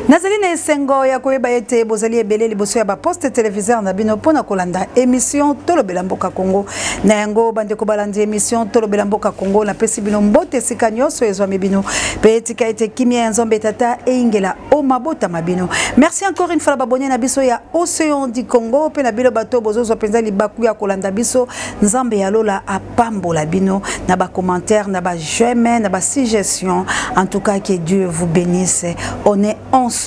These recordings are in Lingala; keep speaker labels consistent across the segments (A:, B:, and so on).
A: Nazali na esengo ya koyeba ete bozali ebele liboso ya baposte televiseur na bino mpo na kolanda emission Tolobela Mboka Congo. Na yango bandeko balandi emission Tolobela Mboka Congo, napesi bino mbote esika nyonso ezwami bino mpe etika ete kimia ya Nzambe Tata eyingela o mabota ma bino. Merci encore une fois na babone na biso ya Océan du Congo mpe na bino bato bozozwa mpenza libaku ya kolanda biso. Nzambe ya lola apambola bino na ba commentaires, na ba j'aime, na ba suggestions. En tout cas, que Dieu vous bénisse. On est ensemble.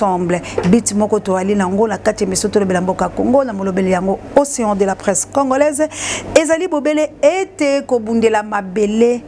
A: Bit moko toali nango na kati émission Tolobela Mboka Congo na molobeli yango Océan de la presse congolaise. Ezali bobele ete kobundela mabele,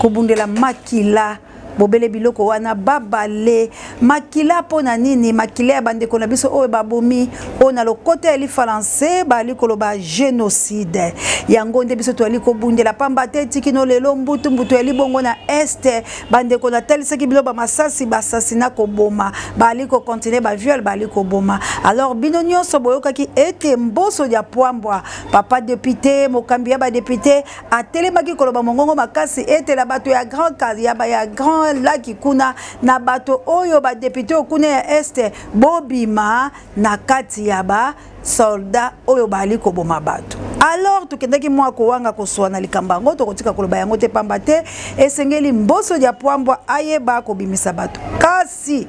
A: kobundela makila, bobele biloko wana babale makila mpo na nini? Makila ya bandeko na biso oyo babomi, oyo na lokota ya lifalanse bali koloba génocide. Yango nde biso toyali kobundela pamba te tikino lelo mbutu mbutu ya libongo na este. Bandeko natalisaki bino bamasasi basasina koboma, bali kokontinue baviole, bali koboma. Alors bino nyonso boyokaki ete Mboso ya Pwambwa, papa député, mokambi ya badepute, atelemaki koloba mongongo makasi ete na bato ya grand ya ba ya grand laki kuna, na bato oyo badepute kuna ya este, bobima na kati ya ba soldat oyo bali koboma bato. Alors tokendaki mwa kowanga koswana likambo yango, tokotika koloba yango te pamba te esengeli Mboso ya Pwambwa ayeba kobimisa bato. Kasi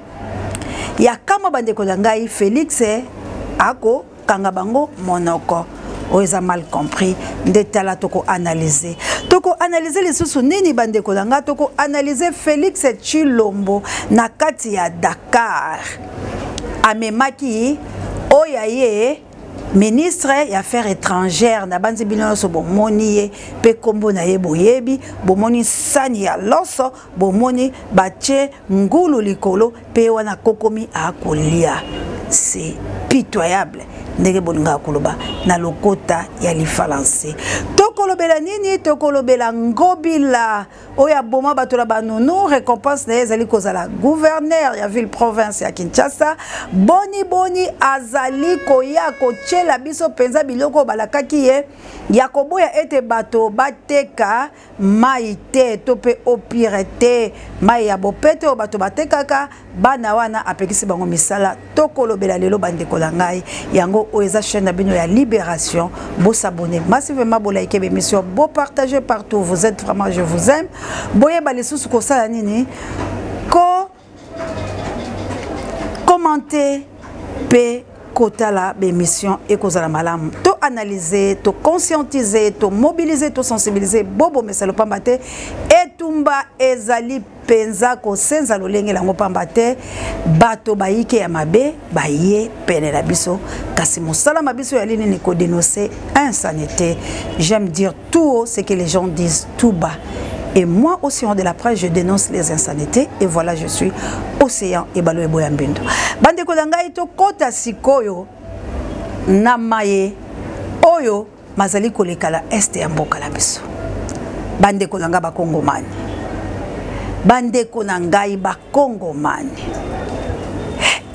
A: ya kama bandeko na ngai, Félix ako kanga bango monoko, oyo eza mal compris nde. Tala, tokoanalyse tokoanalyse lisusu nini bandeko na ngai? Tokoanalyse Félix Tshilombo na kati ya Dakar amemaki oyo aye ministre ya Affaires étrangères. Na banzi bino nyonso bomoni ye mpe nkombo na ye boyebi, bomoni sani ya loso, bomoni batie ngulu likolo mpe wana kokomi akolia. C'est pitoyable ndenge bolingaka koloba na lokota ya lifalanse. Tokolobela nini? Tokolobela Ngobila oyo aboma bato na banunu, récompense na ye ezali kozala gouverneur ya ville province ya Kinshasa. Boni boni azali koya kotiela biso mpenza biloko oyo balakaki ye ya koboya ete bato bateka mai te to mpe opire te, mai ya bopete oyo bato batekaka, bana wana apekisi bango misala. Tokolobela lelo bandeko na ngai yango. Oyo eza chaîne na bino ya Libération. Bosabonner massivement, bolike bémission, bopartager partout. Vous êtes vraiment, je vous aime. Boyeba lisusu kosala nini? Ko commenter mpe kotala bémission, ekozala malamu. To analyser, to conscientiser, to mobiliser, to sensibiliser. Bobomesalo pamba te etumba ezali mpenza kosenza lolenge yango, pamba te bato bayike ya mabe baye pene na biso. Kasi mosala ma biso yali nini? Kodénoncer insanité. J'aime dire tout haut ce que les gens disent tout bas. Et moi, Océan de la presse, je dénonce les insanités. Et voilà, je suis Océan Ebalo Eboya Mbindo. Bandeko na ngai, tokota sikoyo na maye oyo mazali koleka la este ya mboka na biso. Bandeko na ngai bakongomani, bandeko na ngai bakongomani,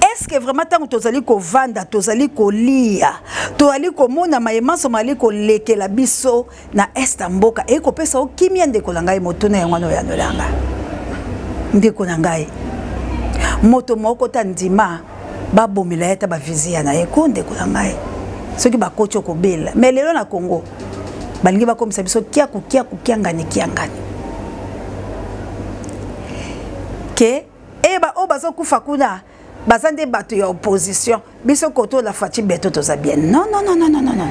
A: est-ce que vraiment ntango tozali kovanda, tozali kolia, tozali komona maye manso mazali kolekela biso na este ya mboka, ekopesa o kimia? Ndeko na ngai, motuna yango wana oyanolanga. Ndeko na ngai, moto moko ta ndima babomela ye ata bavizia na ye ko. Ndeko na ngai, soki bakoti okobela. Mais lelo na Congo balingi bakomisa biso kiaku kiaku, kiangani kiangani, ke eyeba oyo bazokufa kuna baza nde bato ya opposition, biso koto la Fatshi Béton toza bien. Non, non, non, non, non, non, non.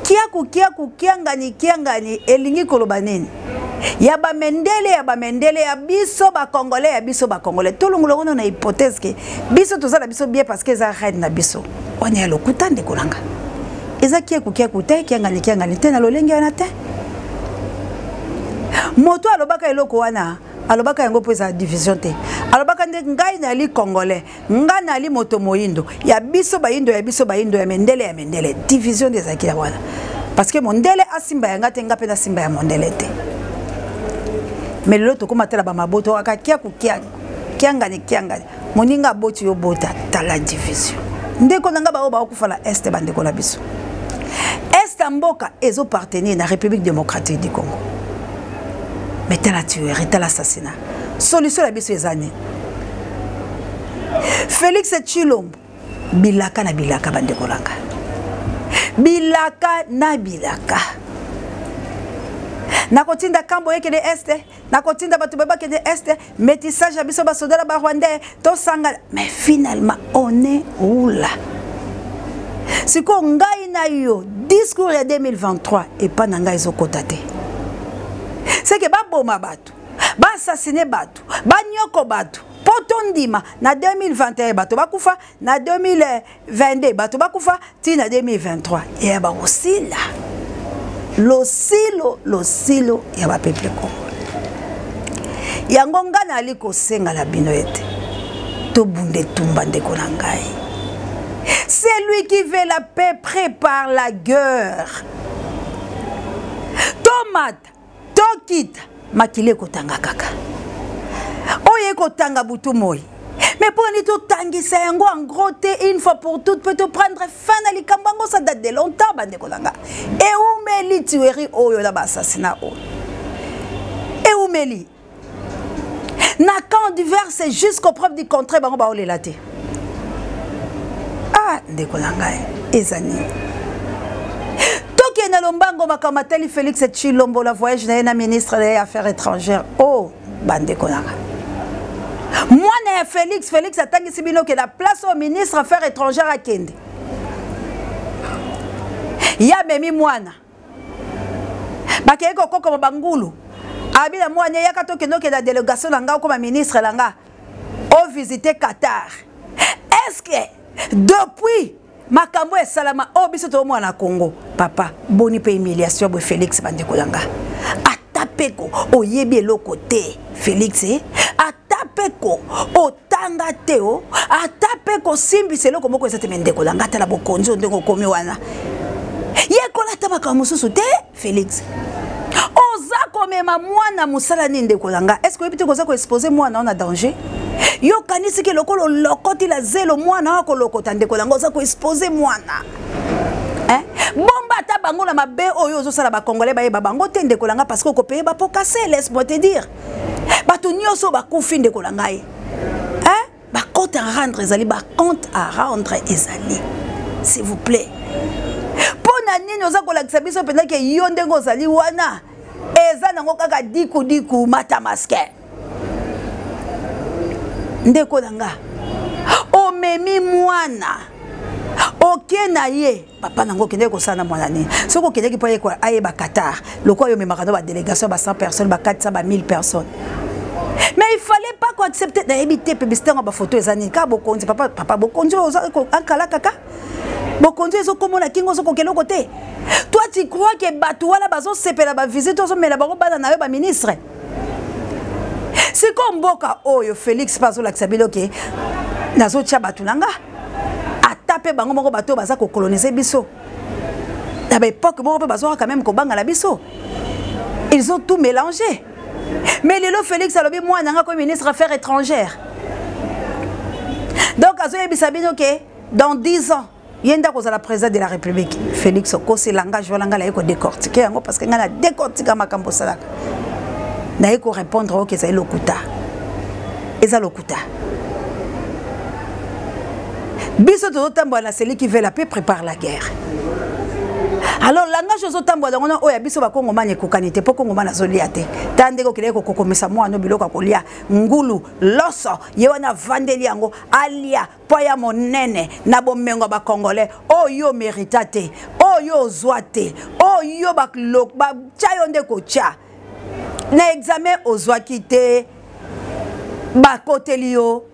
A: Kiaku kiaku, kiangani kiangani elingi koloba nini? Ya bamendele, ya bamendele, ya biso bacongolais, ya biso bacongolais. Tolongola wana na hypothèse ke biso toza na biso bien parce que eza reine na biso wana ya lokuta. Ndeko na nga, eza kiaku kiaku te, kiangani kiangani te na lolenge wana te. Moto alobaka eloko wana, alobaka yango mpo ezala division te. Alobaka nde ngai nali congolais, ngai nali moto moyindo, ya biso bayindo, ya biso bayindo, ya mendele, ya mendele. Division nde ezalaki ya wana parce que mondele asimba ya nga te, nga mpe nasimba ya mondele te. Mais lelo tokóma tala bamaboto kaka kiaku kiangani kiangani, moninga aboti yo bota. Tala division, ndeko na nga. Baoyo baokufa na este, bandeko na biso, este ya mboka ezopartenir na République démocratique du Congo, mais tala tuerie, tala assassinat. Solution na biso eza nini? Félix Tshilombo, bilaka na bilaka bandeko na nga, bilaka na bilaka. Nakotinda kambo ekende este, nakotinda bato baye bakende este, métissage ya biso basoda na barwandais tosangana, mais finalement on est où là? Sikoyo ngai na yo discours ya 2023 epa na ngai ezokota te. Seke baboma bato, baassassine bato, banyoko bato mpo tondima na 2021 bato bakufa, na 2022 bato bakufa, ti na 2023 eya bakosila losilo losilo ya bapeuple congolais. Yango ngai nali kosenga na bino ete tobunda etumba ndeko na ngai. Celui qui veut la paix prépare la guerre. Tomata tokita makili ekotanga kaka, oyo ekotanga butu moi. Mais mpo nini totangisa yango en gros te une fois pour toutes mpe toprendre fin na likambo yango? Ça date de longtemps bandeko na nga, eumeli tuerie oyo na baassassinat oyo eumeli na camp divers jusqu'au preuve du contraire, bango baolela te. Ah ndeko na ngai, eza nini? Tokende lombango makambo atali Félix Tshilombo la voyage na ye na ministre na ye affaires étrangères. Oh bandeko na ngai, mwana ya Félix, Félix atangisi bino ke na place oyo ministre affaires étrangères akende, ye amemi mwana, bakei kokokoma bangulu, abi na mwana eyaka tokende okende na délégation na ngai, okoma ministre na nga ovisite Qatar. Est-ce que depuis makambo esalama oyo biso toomona na Congo, papa boni mpe humiliation boye Félix? Bandeko na nga, ata peko oyebi eloko te Félix, ata peko otanga te, o ata mpe kosimbisa eloko moko eza te. Me ndeko na nga, ata na bokonzi oyo ndenge okomi wana, yekola ata makambo mosusu te. Félix, oza komema mwana mosala nini ndeko na nga? Est ce que oyebi te koza koexpose mwana na danger? Yo kanisi ke lokola olokoti la zelo mwana oyo akolokota? Ndeko na nga, oza koexpose mwana, eh? Bomba ata bango na mabe oyo ozosala, bacongolais bayeba bango te ndeko na nga, parce que okopeye bapokase. Laisse moi te dire, bato nyonso bakufi ndeko na ngai, eh? Bacompte à rendre ezali, bacompte à rendre ezali, s'il vous plaît. Mpo na nini oza kolakisa biso mpenza ke yo ndenge ozali wana eza nango kaka dikudiku matamaske? Ndeko na nga, omemi mwana oke na ye, papa nango okendeki kosala na mwana nini? Soki okendeki mpo ayeba Qatar lokola yo omemaka no badélégation ba 100 personnes, ba 400, ba 1000 personnes, mais il fallait pas koaccepte. Nayebi te publicité yango, bafoto eza nini? Kaka bokonzi, papa, papa bokonzi oyo oza ankala kaka bokonzi oyo ezokomona kingo, ozokoka eloko te. Toi tu crois ke bato wana bazosepela bavisite ozomela bango bana na yo baministre? Sikoyo mboka oyo Félix mpe azolakisa bino ke nazotya bato na nga, ata mpe bango moko bato oyo baza kokolonize biso na baepoke moko mpe bazwaka quand même kobanga na biso, ils ont tout mélangé. Mais lelo Félix alobi mwana nga komi ministre affaires étrangères, donc azoyebisa bino ke dans 10 ans ye nde akozala président de la République. Félix, okosi langage wana, ngai naye kodécortike yango parce que ngai na décortika makambo osalaka. Naye korépondre oyo ezali lokuta, eza lokuta. Biso tozotambola na celui qui veut la paix prépare la guerre. Alors langage ozotambola yango na oyo ya biso bakongomani ekokani te, mpo kongomani azolia te. Ta ndenge okendeki kokokomisa mwana biloko ya kolia, ngulu loso, ye wana avandeli yango alia mpo ya monene na bomengo ya bacongolais oyo merita te, oyo ozwa te, oyo batya yo nde kotya na examen ozwaki te, bakoteli yo.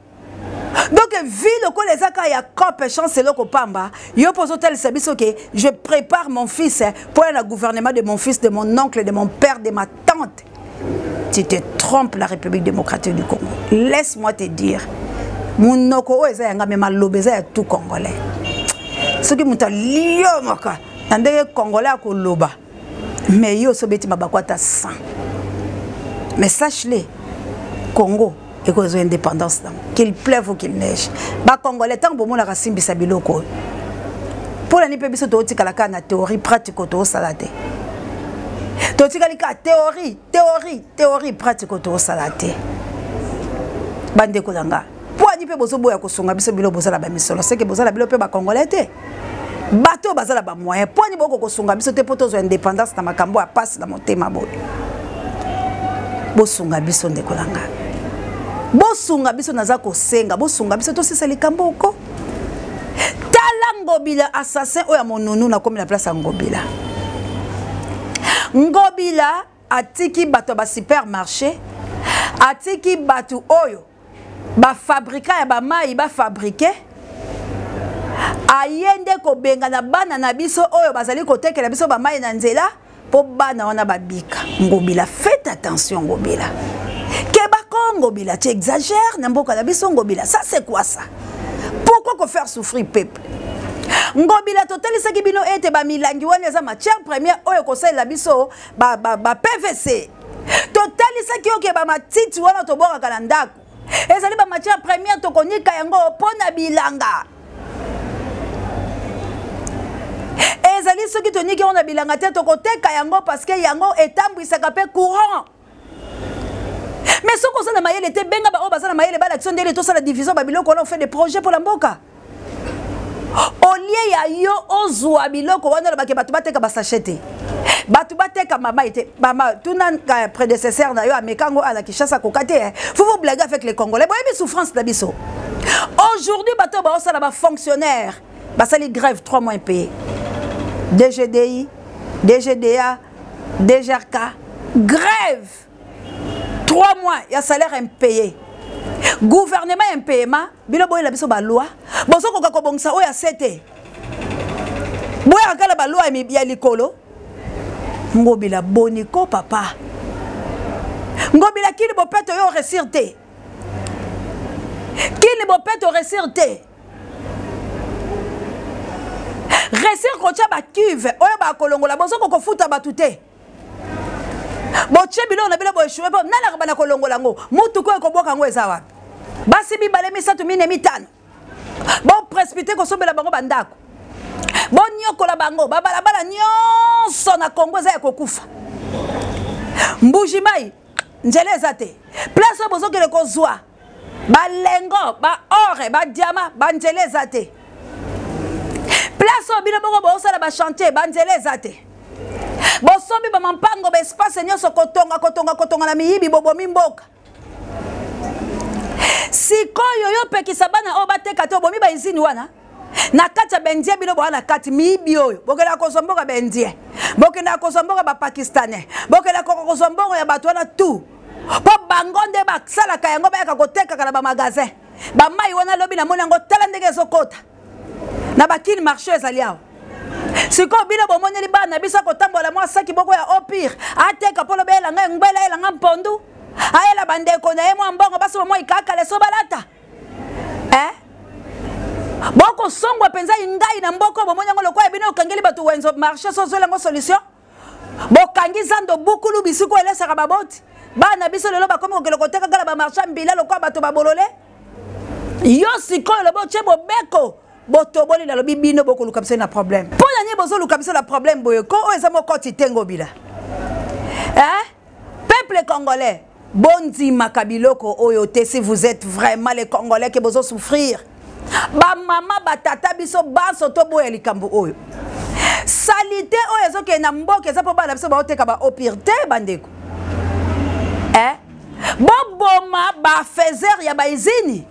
A: Donc vie lokola eza kaka ya cope chance, eloko pamba, yo mpo ozotalisa biso ke je prépare mon fils mpo ya na gouvernement de mon fils, de mon oncle, de mon père, de ma tante. Tu te trompes. La République démocratique du Congo, laisse-moi te dire, monoko oyo eza yanga, me maloba eza ya tout congolais. Soki moto aliomaka na ndenge congolais akoloba, mais yo osobeti mabako ata 100. Mais sache-le, Congo ekozwa indépendance nango, qu'il pleuve ou qu'il neige. Bacongolais, ntango bomonaka simbisa biloko oyo, mpo na nini mpe biso tootikala kaka na théorie, pratique toosala te? Totikali kaka théorie, théorie, théorie, pratique toosala te. Bandeko na nga, mpo ani Pwani mpe bozoboya kosunga biso? Bino bozala bamisolo, seke bozala bino mpe bacongolais te. Bato oyo bazala bamoyen, pwani boko kosunga biso te mpo tozwa indépendance na makambo ya pasi na motema boye? Bosunga biso, ndeko na ngai, bosunga biso. Naza kosenga bosunga biso, tosisa likambo oko. Tala Ngobila, assassin oyo ya monunu. Nakomi na place ya Ngobila. Ngobila atiki bato ya basupermarché, atiki bato oyo bafabrika ya bamai bafabrike. Aye nde kobengana bana na biso oyo bazali kotekela biso bamai na nzela mpo bana wana babika. Ngobila, faites attention. Ngobila, kebako. Ngobila, tu exagères na mboka na biso. Ngobila, ça c'est quoi ça? Pourquoi ko faire souffrir peuple? Ngobila, totalisaki bino ete bamilangi wana eza matière première oyo ekosalela biso ba, ba, ba PVC. Totalisaki oke bamatiti wana tobwakaka na ndako ezali bamatière première, tokonika yango mpo na bilanga. Ezali soki toniki yango na bilanga te, tokoteka yango parce que yango etambwisaka mpe courant. Mais soki oza na mayele te, benga baoyo baza na mayele, balakisa ndenge tosala division babiloko wana. Ofait des projets mpo na mboka olie ya yo, ozwa biloko wana, olobake bato bateka basachet te, bato bateka mama ete mama. Tuna prédécesseur na yo, ameka yango na Kinshasa, akoka te. Vous vous blaguez avec les Congolais. Boyebi souffrance na biso aujourd'hui. Bato baosala, bafonctionnaire basali grève, 3 mois payé. DGDI, DGDA, DGRK, grève, 3 mois ya salaire impayé, gouvernement impayement. Bino boyela biso baloi, bozokoka kobongisa oyo ase te, boyaka kala baloi ya likolo. Ngobila, boniko papa Ngobila, kini bopeto yo réussir te, kini bopeto réussir te, réussir kotia bacuve oyo bakolongola. Bozokoka kofuta bato te, botie biloko na bino, boéchouer. Mpo nanaka bana kolongola yango, mutuku oyo ekobwaka yango eza wapi? Basi mibale, misato, mine, mitano, boprécipité kosombela bango bandako, bonyokola bango. Babalabala nyonso na Kongo eza ya kokufa. Mbuji Mai, nzela eza te. Place oyo bozokende kozwa balingots, baor, badiamants, banzela eza te. Place oyo bino moko bozosala bachantier, banzela eza te. Bosombi bamampango, baespace nyonso, kotonga, kotonga, kotonga na miyibi, bobomi mboka. Sikoyo yo pekisa bana oyo bateka te, obomi bausine wana na kati ya baindien. Bino boya na kati miyibi oyo, bokendaka kozwa mboka baindien, bokendaka kozwa mboka bapakistanais, bokendaka kozwa mbongo ya bato wana tout, mpo bango nde basalaka yango, bayaka kotekaka na bamagasin bamai wana. Lobi namoni yango, tala ndenge ezokota na bakini marché ezali awa. Sikoyo bino bomoneli bana na biso akotambola mwa saki moko ya opire, ateka mpo lobi ayelanga engbele, ayelanga mpondu, ayela bandeko na ye mwa mbongo, basoma mwa ikakale so balata, eh? Bokosongwa mpenza ingai na mboka. Bomoni yango lokola bino okangeli bato wenzo marché, so ozwela yango solution. Bokangi zando bukulu, bisika elesaka baboti. Bana biso lelo bakomi kokende koteka kala bamarché mbila lokola bato babolole. Yo sikoyo lobi otie bobeko, botoboli. Nalobi bino bokoluka biso na problème. Mpo na nini bozoluka biso na problème boye? Ko oyo eza mokoti te. Ngobila, eh? Peuple congolais, bondimaka biloko oyo te. Si vous êtes vraiment les Congolais ke bozosouffrir, bamama, batata, biso banso toboya likambo oyo. Saleté oyo ezokende na mboka eza mpo bana biso baoteka baopire te. Bandeko, eh? Boboma bafaiseur ya bausine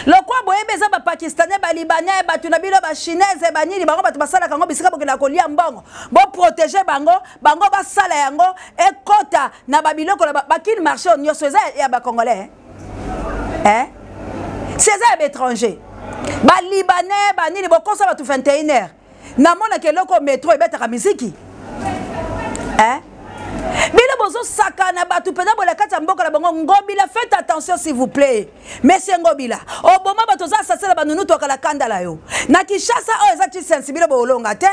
A: lokwa boyebi eza bapakistanais, balibanais, bato na bino bachinaise, banini, bango bato basalaka yango. Bisika bokendaka kolia mbongo, boprotéger bango, bango basala yango, ekɔta na babiloko na bakini marché nyonso. Eza ya bacongolais, eh? Si eza ya baétranger, balibanais, banini, bokosa bato. 21 heure namonaka eloko metro ebetaka miziki, eh? Bino bozosakana bato mpenza bola kati ya mboka na bango. Ngobila, faites attention s'il vous plaît. Monsieur Ngobila, oboma bato, oza assassin na banunu, tokala kanda la yo na Kinshasa oyo eza tisensi. Bino boolonga te.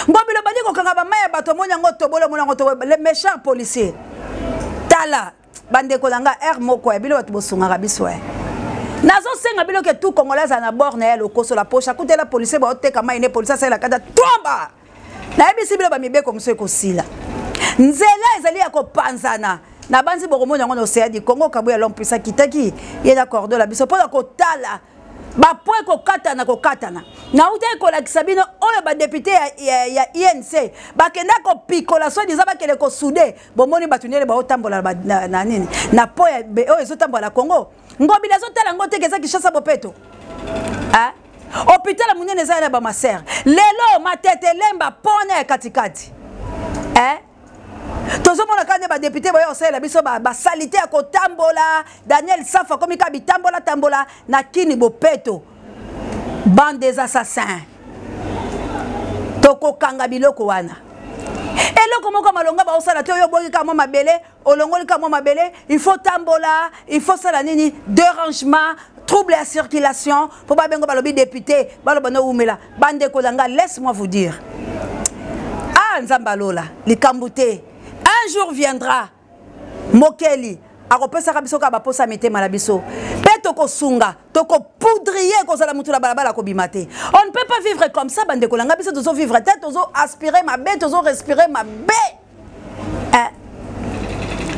A: Ngobila, obandi kokanga bamai ya bato, omoni yango tobolo, omoni yango tobolo. Les méchants policiers, tala bandeko na nga, aire moko ya bino bato bosungaka biso e. Nazosenga bino ke tout Congolais azala na bord na ye, lokoso la poche, akutela policier baoteka mai ne policier asalela kata tomba. Nayebisi bino, bamibeko mosusu ekosila, nzela ezali ya kopanzana. Nabanzi bokomona yango na Océan du Congo. Kabuya l'homme puissant akitaki ye na cordo na biso mpona kotala bapo ekokatana kokatana. Nautaki kolakisa bino oyo badepute ya INC bakenda kopikola soi-disant bakende kosude. Bomoni bato ndenge baotambola na nini na po oyo ezotambola na Congo. Ngobila azotala yango te, eza Kinshasa bopeto. Hôpital monene eza na bamasere lelo Matete, Lemba, pona ya katikati. Tozomona kaka nde badepute bayo kosalela biso basalite ya kotambola. Daniel Safa akomi kaka bitambola tambola na kini bopeto. Bande des assassins, tokokanga biloko wana. Eloko moko malonga baosala te. Oyo oboki kaka mwa mabele, olongoli kaka mwa mabele, il faut tambola, il faut sala nini, dérangement, trouble ya circulation, mpo babengo balobi député, baloba no wumela. Bandeko na nga, laisse moi vous dire, ah, Nzambe alola likambo te. Un jour viendra, mokeli akopesaka biso kaka baposa mitema na biso, mpe tokosunga, tokopoudrier kozala motu na balabala kobima te. On ne peut pas vivre comme ça, bandeko na nga. Biso tozovivre te, tozo aspirer mabe, tozo respirer mabe, eh.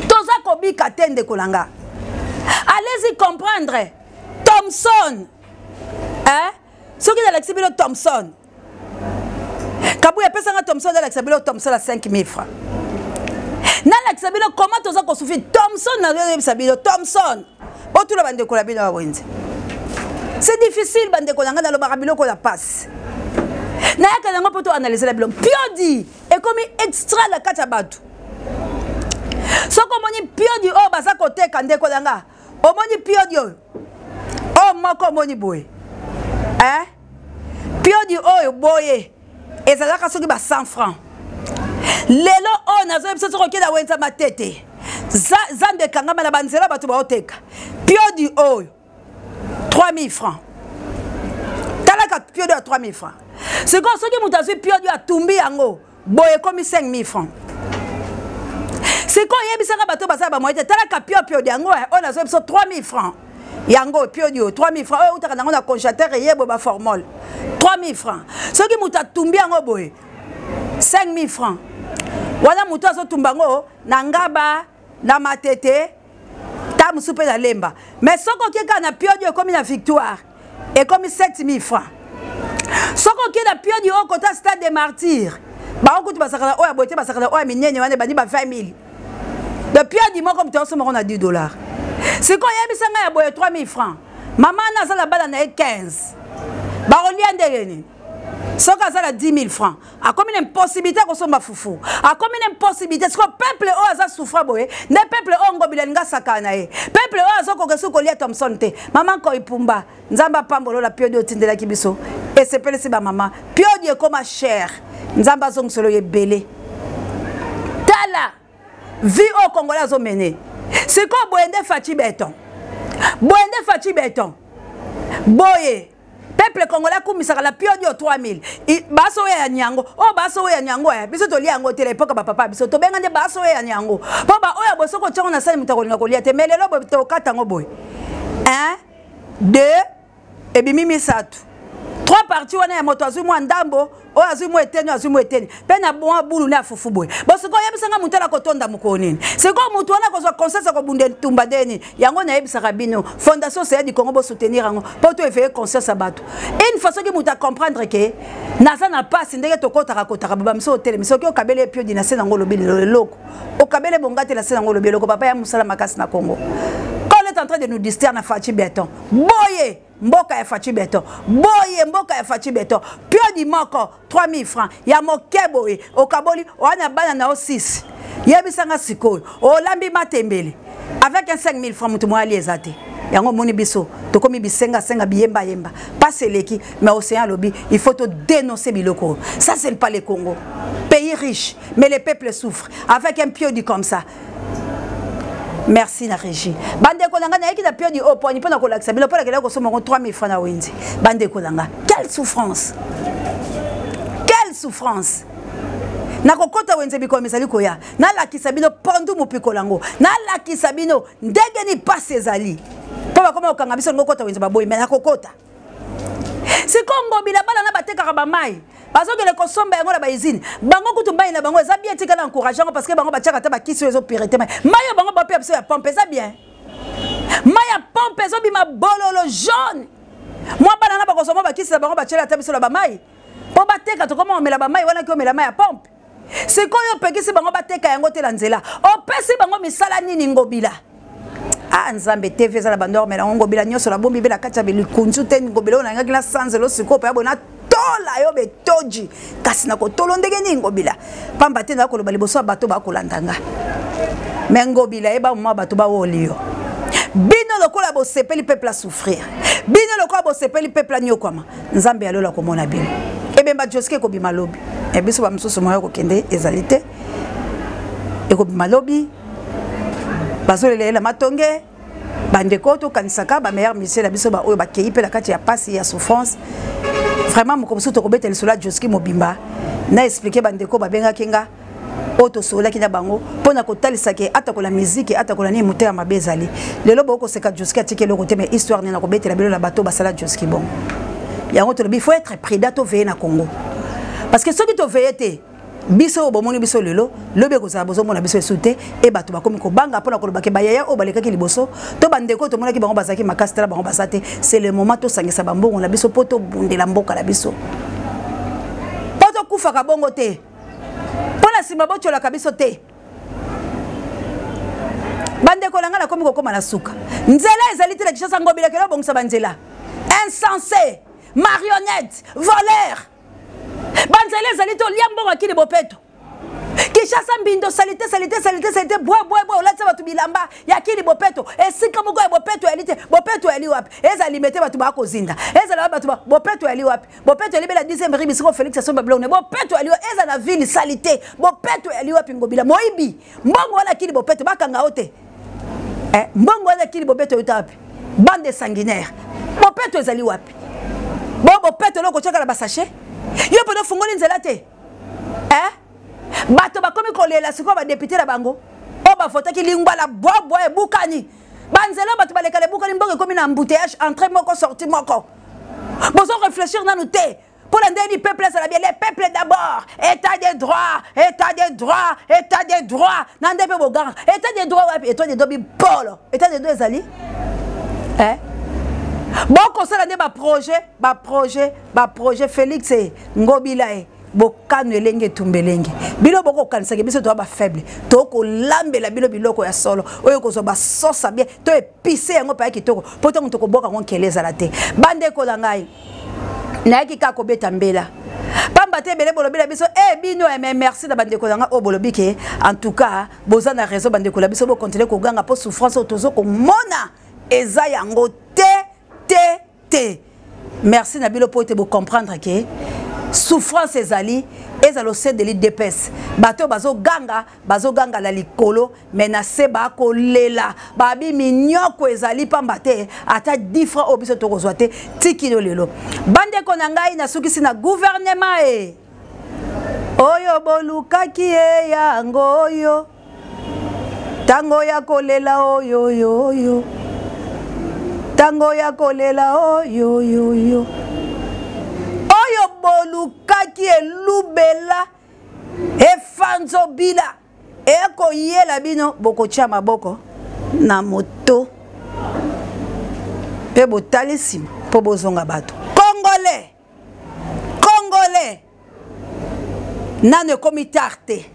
A: Toza kobika te, ndeko na nga. Allez-y comprendre. Thomson, eh? Soki nalakisi bino Thomson, Kabuya apesanga Thomson, nalakisa bino Thomson ya 5000 francs, nalakisa bino comment toza kosouffrir. Thomson, nazoyebisa bino Thomson, otula bandeko na bino ya wenze. C'est difficile, bandeko na ngai. Nalobaka biloko na pasi, nayaka yango mpo toanalyse na bino. Piodi ekomi extra na kati ya bato. Soki omoni piodi oyo baza koteka, ndeko na nga, omoni piodi oyo moko, omoni boye, eh? Piodi oyo boye ezalaka soki ba 100 francs. Lelo oyo nazoyebisa, soki okenda wenza Matete, zando ekangama na banzela, bato baoteka piodi oyo 3000 francs. Talaka piodi ya 3000 francs. Sikoyo soki moto azwi piodi atumbi yango boye, ekomi 5000 francs. Sikoyo oyebisaka bato baza bamoye te. Talaka piopiodi yango oyo nazoyebi biso, 3000 francs yango. Piodi oyo 3000 francs, oyo eutaka nango na congélateur, eyeboye baformole, 3000 francs. Soki moto atumbi yango boye, 5000 francs. Wana moto azotumba yango na Ngaba, na Matete, ta mosusu mpe na Lemba. Mais soki oke kaka na piodi ekomi na Victoire, ekomi 7000 francs. Soki oke na piodi oyo kota Stade de Martyr, bango kutu basaka na oyo ya boye te, basaka na oyo ya minene wana, ebandi ba 20 000 de piodi moko. Moto aosomba ngo na 10 $. Sikoyo oyebisa ngai, ya boye 3000 francs, mama wana aza na bana na ye 15, bakolia ndenge nini? Soki aza na 10 000 francs, akomi na impossibilité ya kosomba fufu, akomi na impossibilité. Sikoyo peuple oyo aza souffra boye nde peuple oyo Ngobila alingi asakana na ye, peuple oyo azokoka soki kolia Thomson te. Mama Nkoi Pumba, Nzambe apambolola. Piodi otindelaki biso esepelisi bamama. Piodi ekoma cher, Nzambe azongiselo yo ebele. Tala vie oyo Congolais azomene sikoyo. Boye nde Fatshi Béton, boye nde Fatshi Béton, boye peuple congolais akumisaka la piodi oyo 3000. Baso oyo ya nyango, oyo baso oyo ya nyango ya biso, tolia yango te. Na epoka bapapa biso tobenga nde baso oyo ya nyango, mpo baoyo ya boye soki otiango na sani, moto akolinga kolia te. Mais lelo boye tokata yango boye, 1, 2, ebimi misato, trois partie wana ya moto azwi mwa ndambo, oyo azwi mwa eteni, oyo azwi mwa eteni, mpe na mwa bulu ne afufu boye. Bo sikoyo oyebisanga, motu ala kotonda mokolo nini? Sikoyo motu wana kozwa conscience ya kobunda etumba nde nini? Yango nayebisaka bino, Fondation Océan du Congo, bosoutenir yango mpo to éveiller conscience ya bato. Une fois soki moto acomprendre ke naza na pasi, ndenge tokotaka kotaka bamiso otelemi, soki okabeli epiodi na se nango, olobi lelo eloko okabeli ebonga te na se nango, olobi eloko. Papa ya mosala makasi na Congo, quand on est en train de nous distraire na Fatshi Béton boye, mboka ya Fatshi Béton boye, mboka ya Fatshi Béton, piodi moko 3000 francs ya moke boye, okaboli owana bana na yo 6. Yebisanga sikoyo, olambi matembele avec un 5000 francs, moto moyali eza te. Yango omoni biso tokomi bisengasenga, biyembayemba, pasi eleki. Mais Océan alobi il faut todénoncer biloko. Ça, c'est pas le Congo, pays riche mais le peuple souffre avec un piodi comme ça. Merci na régie. Bandeko na ngai, nayaki na piodi oyo poni mpo na kolakisa bino, mpo nakendaki kosomba yango 3000 francs na wenze. Bandeko na ngai, quelle souffrance, quelle souffrance! Nakokɔta wenze mikolo ezali koya, nalakisa bino pondu mopikola yango, nalakisa bino ndenge ni pasi ezali, mpo bakoma kokanga biso. Lingo okɔta wenze, baboyi, me nakokɔta. Sikoyo Ngobila, bana na batekaka bamai. Bazokende kosomba yango na bausine. Bango kutu mai na bango eza bien, tika na encourage yango, parce que bango batiaka ata bakisi oyo ezopirate mai. Mai oyo bango bapea biso ya pompe eza bien. Mai ya pompe ezobima bololo jaune. Mwa bana na bakozwa mwa bakisi na bango, batiela ata biso na bamai mpo bateka, tokoma omela bamai wana ki omela mai ya pompe. Sikoyo opekisi bango bateka yango te na nzela, opesi bango misala nini? Ngobila, ah Nzambe, TV eza na banorme yango. Ngobila nyonso nabombi mpe na kati ya likunzu te. Ngobila oyo nalingaki na sanzelo sikoyo mpe ya tola yo betoji, kasi nakotolo ndenge nini Ngobila? Pamba te nakoloba liboso ya bato bakolanda nga. Me Ngobila, yeba mwa bato bawoli yo. Bino lokola bosepeli peuple asouffrir, bino lokola bosepeli peuple anyokwama, Nzambe ya lola komona bino. Ebemba Joske ekobima lobi. E biso bamosusu moya kokende ezali te. Ekobima lobi, bazolela ye na matonge. Bandeko, tokanisaka bameilleur musicien na biso baoyo bakei mpe na kati ya pasi ya souffrance. Vraiment, moko mosusu tokobeta lisolo ya Joski mobimba na explike. Bandeko babengaki nga oyo tosololaki na bango mpo na kotalisa ke atakola miziki, atakola nini, motema mabe ezali. Lelo bokoseka, Joski atiki eloko te. Mais histoire nini nakobetela bino na bato basala Joski bongo? Yango tolobi, faut être prudent, toveille na Congo, parce que soki toveille te, biso oyo bomoni biso lelo, lobi ekozala bozomona biso esu te. E bato bakomi kobanga mpona koloba ke bayaya oyo balekaki liboso to bandeko oyo tomonaki bango bazalaki makasi, tala bango baza te. C'est le moment tosangisa bambongo na biso mpo tobundela mboka na biso, mpo tokufaka bongo te, mpo na nsima botyolaka biso te. Bandeko na ngai, nakomi kokóma na suka. Nzela ezali te na Kinshasa. Ngobila, kende obongisa banzela. Insensé, marionnette, voleur. Banzela ezali te, olia mbongo akili bopeto. Kinshasa mbindo, salite, salite, salite, salite, bwe bwe bwe. Olatisa bato bilamba ya kili bopeto, esika moko ya bopeto yali te. Bopeto yali wapi? Ezala limete, bato bakozinda. Ezala bato, bopeto yali wapi? Bopeto yali bela 10e rue, bisiko Félix asomba biloko ne. Bopeto yali eza na ville, salite. Bopeto yali wapi? Ngobila moyibi, mbongo wana kili bopeto, bakanga yo te. Eh, mbongo wana kili bopeto euta wapi? Bande sanguinaire. Bopeto ezali wapi? Bo bopeto eloko otiaka na basachet, yo mpe ofungoli nzela te. Eh? Bato bakomi kolela sikoyo, badepute na bango oyo bavotaki lingwala bwabwa, ebukani banzela, bato balekala ebukani, mboka ekomi na embouteillage, entrée moko, sortie moko. Bozo réfléchir nanu te mpo na ndeni peuple ezala bien. Le peuple d'abord, état de droit, état de droit, état de droit. Na nde mpe boganga état de droit wapi? État de droit bipolo, état de droit ezali, eh? Bokosala nde baprojet, baprojet, baprojet. Félix e Ngobila e bokano elenge etumba elenge. Bino bokokanisaka biso toya bafaible, tokolambela bino biloko ya solo oyo kozwa basosa bien to epise yango paya kitoko, mpo ntango tokoboka yango nkele ezala te. Bandeko na ngai, nayaki kaka kobeta mbela, pamba te ebele bolobi na biso e bino. Me merci na bandeko na ngai oyo bolobi ke en tout cas boza na raison. Bandeko na biso, bokontinue koganga mpo souffrance oyo tozo komona eza yango te te te. Merci na bino mpo ete bocomprendre ke souffrance ezali, ezala osendeli dps. Bato oyo bazoganga, bazoganga na likolo, me na se bakolela babi minyoko ezali, pamba te ata 10 francs oyo biso tokozwa te tikino lelo. Bandeko na ngai, nasukisi na gouvernement e oyo bolukaki ye, yango oyo ntango ya kolela oyoyoyo, ntango ya kolela oyoyoyo oyo bolukaki elubela efanzobila ekoyela bino. Bokotia maboko na moto mpe botali nsima mpo bozonga bato. Congolais, Congolais, nano ekomi tard te,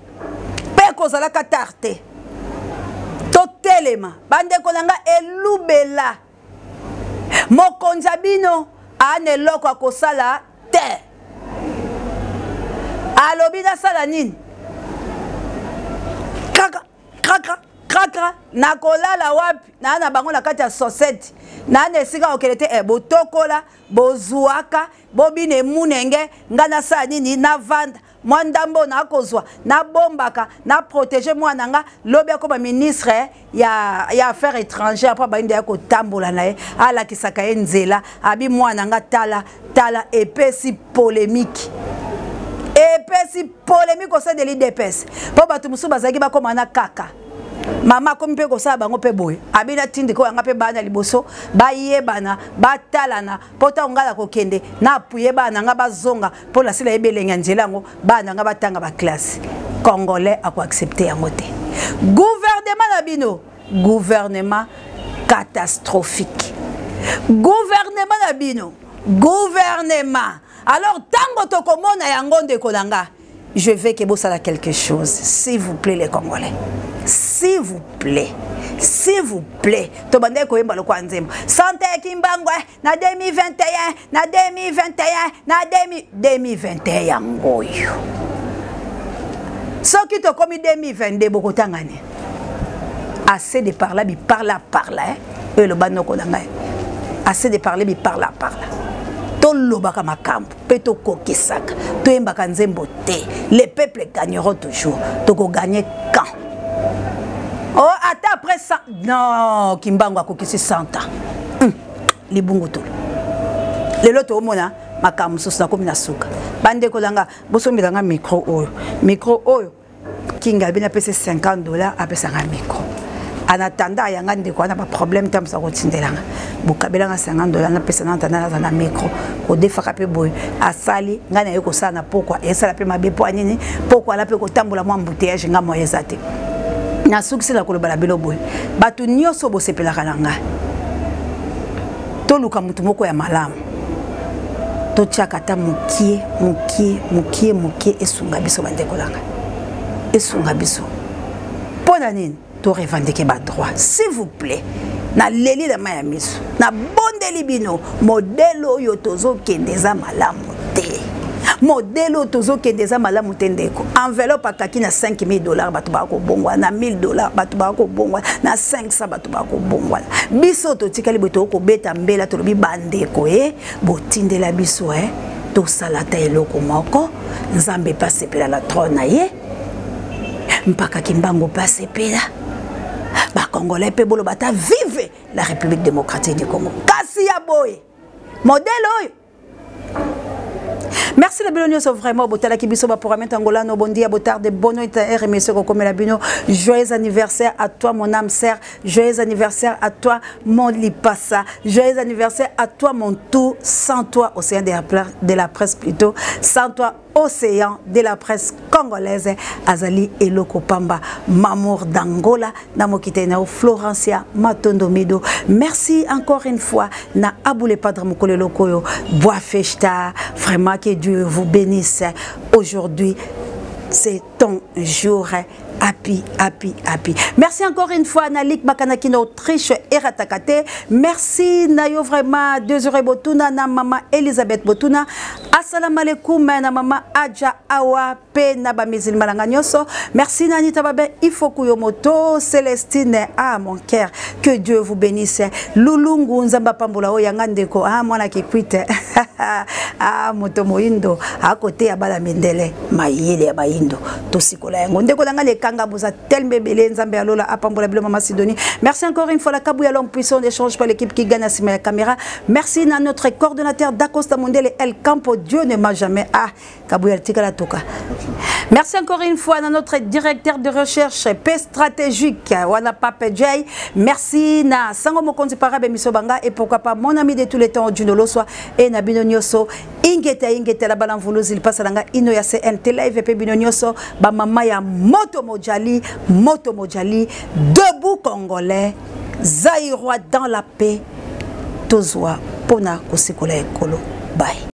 A: mpe ekozalaka tard te. Totelema, bandeko na ngai. Elubela mokonzi ya bino ana eloko akosala te. Alobi nasala nini? Kaka kaka kaka, nakolala wapi? Naa na bango na kati ya sosete, naa na esika kokende te. Eh, botokola, bozuaka, bobina emunenge. Ngai nasala nini? Navanda mwa ndambo nakozwa, nabombaka, naprotege mwana nga, lobi akoma ministre ya affaire étrangère, mpo abayinda ya kotambola na ye, alakisaka ye nzela. Abi mwana nga, tala tala. Epesi polémique, epesi polémique au sein de l'UDPS, mpo bato mosusu bazalaki bakóma na kaka. Mama akomi mpe kosala bango mpe boye, abina tindika oyo yanga mpe bana liboso bayebana, batalana, mpo ntango ngai nakokende na apuye bana nga bazonga, mpo nasila yebi elenge ya nzela yango, bana nga batanga baklasse. Congolais akoaccepte yango te. Gouvernement na bino, gouvernement catastrophique, gouvernement na bino, gouvernement. Alors ntango tokomona yango, ndeko na nga, je veux que bosala quelque chose, s'il vous plaît les Congolais, s'il vous plaît, s'il vous plaît. Tobandaki koyemba lokola nzembo sante Kimbangwe na 2021, na 2021, na 2021 yango oyo. Soki tokomi 2022, bokotanga nini? Assez de parler, biparla parla, eh? Oyo eloba noko na ngai, assez de parler, biparla parla. Tolobaka makambo mpe tokokisaka, toyembaka nzembo te. Les peuples gagneront toujours. Tokoganye quand? Oh, ata après 100, non, Kimbangu akokisi 100 ans. Libungu tolo lelo toomona makambo mosusu. Nakomi na suka, bandeko na nga. Bosombela nga micro oyo, micro oyo Kinga abi napesa 50 $, apesanga micro. En attendant ayanga, ndeko wana baproblème ntango mosa kotindelanga, bokabelanga 50 $, napesa na attendant naza na micro. Kodefaka mpe boye asali ngai naye kosala na pokwa, esala mpe mabe. Mpo anini? Pokwa ala mpe kotambola mwa embouteillage, nga moyo eza te. Nasukisi na koloba na bino boye: bato nyonso bosepelaka na ngai, toluka motu moko ya malamu, totiaka ata mokie mokie mokie mokie, esunga biso. Bandeko na ngai, esunga biso. Mpo na nini torevendiquer badroit? S'il vous plaît, naleli na mai ya miso, nabondeli bino. Modèle oyo tozokende eza malamu te, modèle oyo tozokende eza malamu te. Ndeko, enveloppe akaki na 5000 $, bato bakobongwana na 1000 $, bato bakobongwana na 500, bato bakobongwana. Biso totikali boye, tokobeta mbela, tolobi: bandeko e, botindela biso e, tosala ata eloko moko. Nzambe mpe asepela na trône na ye, mpaka Kimbangu mpe asepela, Bacongolais mpe boloba ata vive la République démocratique du Congo. Kasi ya boye, modèle oyo. Merci na bino nyonso vraiment botalaki biso baprogramme tangolano. Bon dia, boa tarde, bonne nuit, remercier kokomela bino. Joyeux anniversaire à toi, mon âme sœur. Joyeux anniversaire à toi, mon lipasa. Joyeux anniversaire à toi, mon tout. Sans toi, océan de la presse, plutôt, sans toi, océan de la presse congolaise azali eloko pamba. Mamour d'Angola na mokite na Florencia Matondo Mido, merci encore une fois na Aboule Padre Mokolo Lokoyo. Boa festa, vraiment, que Dieu vous bénisse. Aujourd'hui, c'est ton jour. Happy, happy, happy. Merci encore une fois, Nalik Bakanaki na Autriche, Eratakate. Merci, Nayo, vraiment, Désiré Botuna, na Mama Elisabeth Botuna. Assalamu alaikum, na Mama Adja Awa, pe na ba musulman na nyonso. Merci, Nanita Babe, Ifoku Yomoto, Célestine, ah, mon cœur. Que Dieu vous bénisse. Lulungu, Nzamba Pambola, Oyanga Ndeko, ah, mwana Kikwite. Ah, moto moindo, à côté ya bala mindele, mayele ya bayindo. Tosikola yango. Ndeko na nga lekanga, boza tellement ebele. Nzambe alola apambola bino. Mama Sidonie, merci encore une fois. La Kabouya, l'homme puissant n'échange pas, l'équipe qui gagne à sima ya caméra. Merci na notre coordonnateur Dacosta Mondele El Campo. Dieu ne m'a jamais, ah, Kabouya tikala toka. Merci encore une fois à notre directeur de recherche P stratégique wana Pape Jay. Merci na Sango Mokonzi Parabe Misobanga et pourquoi pas mon ami de tous les temps, Juno Loswa, et na bino nyonso. Ingeta, ingeta la bala mvuluzi lipasa nanga ino ya CNT live pe bino nyonso ba mama ya moto mojali, moto mojali. Debout Congolais, Zaïrois, dans la paix, tozwa mpona kosikola ekolo. Bye.